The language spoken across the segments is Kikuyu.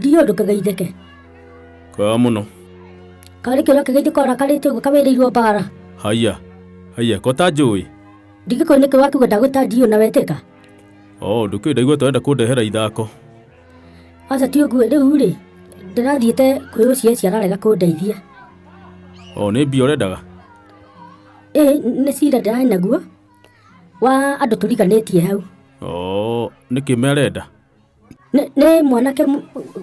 Ndiũ ndũkĩgeithĩke. Kwega mũno. Karĩ kĩũra kĩgeithĩka ũrakarĩte ũguo kawĩrĩirwo mbara. Haiya. Haiya, ko ta njũĩ? Ndingĩkũĩ nĩkĩ wakiuga ndagwĩta ndiũ na wetĩka. Oh, ndũkĩũĩ ndaigua ta ũrenda kũndehera ithako. Aca ti ũguo rĩu rĩ, ndĩrathiĩte kwĩ ũcio eci ararega kũndeithia. Oh, nĩ mbia ũrendaga? Ĩ nĩ cira ndĩrarĩ naguo wa andũ tũriganĩtie hau. Oh, nĩkĩ merenda? Nĩ nĩ mwanake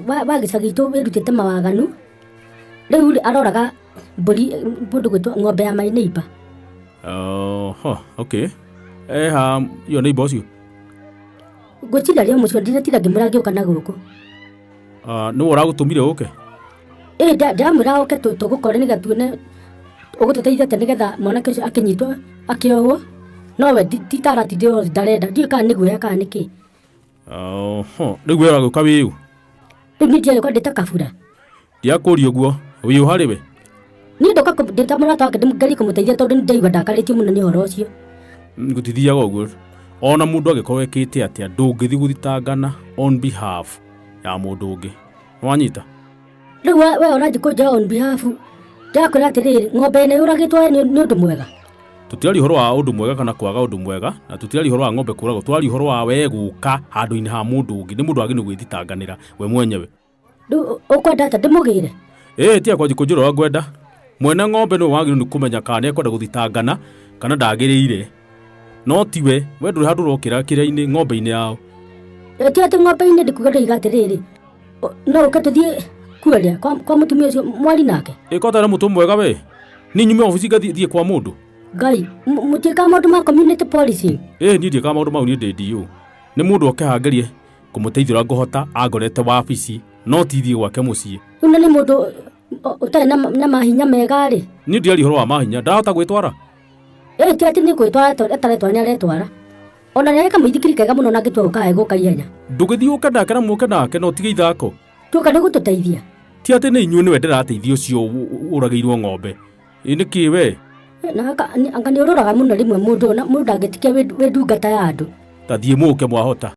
wa wa gĩcagi gitũ wĩrutĩte mawaganu, rĩu rĩ aroraga mbũri mũndũ gwĩtwo ng'ombe ya my neighbor. Oh, okay. Eha, yo neighbor ũcio? Ngwĩciria rĩo mũcio ndĩretira ngĩmwĩra ngĩũka na gũkũ. Ah, nĩwe ũragũtũmire ũke? Ĩ ndĩramwĩra oke tũgũkore nĩgetha tuone ũgũtũteithia atĩa nĩgetha mwanake ũcio akĩnyitwo akĩohwo, no we ti ta aratindĩrwo ndarenda, ndiũĩ kana nĩ guoya kana nĩkĩ. Oho, rĩu we ũragĩũka wĩũ? Rĩu niĩ ndiagĩũka ndĩ ta kabura. Ndiakũria ũguo, wĩũ harĩ we? Niĩ ndoka ndĩ ta mũrata wake ngerie kũmũteithia tondũ nĩ ndaigua ndakarĩtio mũno nĩ ũhoro ũcio. Gũtithiaga ũguo. Ona mũndũ angĩkorwo ekĩte atĩa, ndũngĩthiĩ gũthitangana on behalf ya mũndũ ũngĩ. Nĩwanyita? Rĩu we ũrathiĩ kũnjoya on behalf, ndĩrakwĩra atĩrĩrĩ, ng'ombe ĩno yũragĩtwo nĩ ũndũ mwega? Tũtiraria ũhoro wa ũndũ mwega kana kwaga ũndũ mwega, na tũtiraria ũhoro wa ng'ombe kũragwo, tũraria ũhoro wa we gũka handũ-inĩ ha mũndũ ũngĩ. Nĩ mũndũ wagĩrĩirwo gwĩthitanganĩra we mwenyewe. Rĩu ũkwenda atĩa ndĩmũgĩre? Ĩĩ tiga kwanjia kũnjĩra ũrĩa ngwenda. Mwene ng'ombe nĩwe wagĩrĩirwo nĩ kũmenya kana nĩ ekwenda gũthitangana kana ndagĩrĩire. No tiwe, we ndũrĩ handũ ũrokĩra kĩrĩa-inĩ ng'ombe-inĩ yao. Ti atĩ ng'ombe-inĩ ndikuga ndoiga atĩrĩrĩ, no ũke tũthiĩ kuaria kwa, kwa mũtumia ũcio mwari nake. Ĩ ko ũtarĩ mũtũ mwega we? Niĩ nyume obici ngathiĩ thiĩ kwa mũndũ? Ngai, mũtiĩkaga maũndũ ma community policing. Ĩ niĩ ndiĩkaga maũndũ mau niĩ ndĩ DO. Nĩ mũndũ oke haha ngerie kũmũteithia ũrĩa ngũhota angorete wabici no ti thiĩ gwake mũciĩ. Rĩu na nĩ mũndũ ũtarĩ na, na mahinya mega rĩ. Niĩ ndiaria ũhoro wa mahinya, ndahota gwĩtwara? Ĩ ti atĩ nĩ gwĩtwara ataretwara nĩ aretwara. Ona nĩ arĩ kamũithikiri kega mũno na angĩtua gũka egũka ihenya. Ndũgĩthiĩ ũke nake na mũke nake na ũtige ithako. Tuoka nĩ gũtũteithia. Ti atĩ nĩ inyuĩ nĩwe ndĩrateithia ũcio ũragĩirwo ng'ombe. Ĩ nĩkĩ we? Na anga nĩ ũroraga mũno rĩmwe mũndũ na mũndũ ndangĩtikia wĩ ndungata ya andũ. Ta thiĩ mũke mwahota.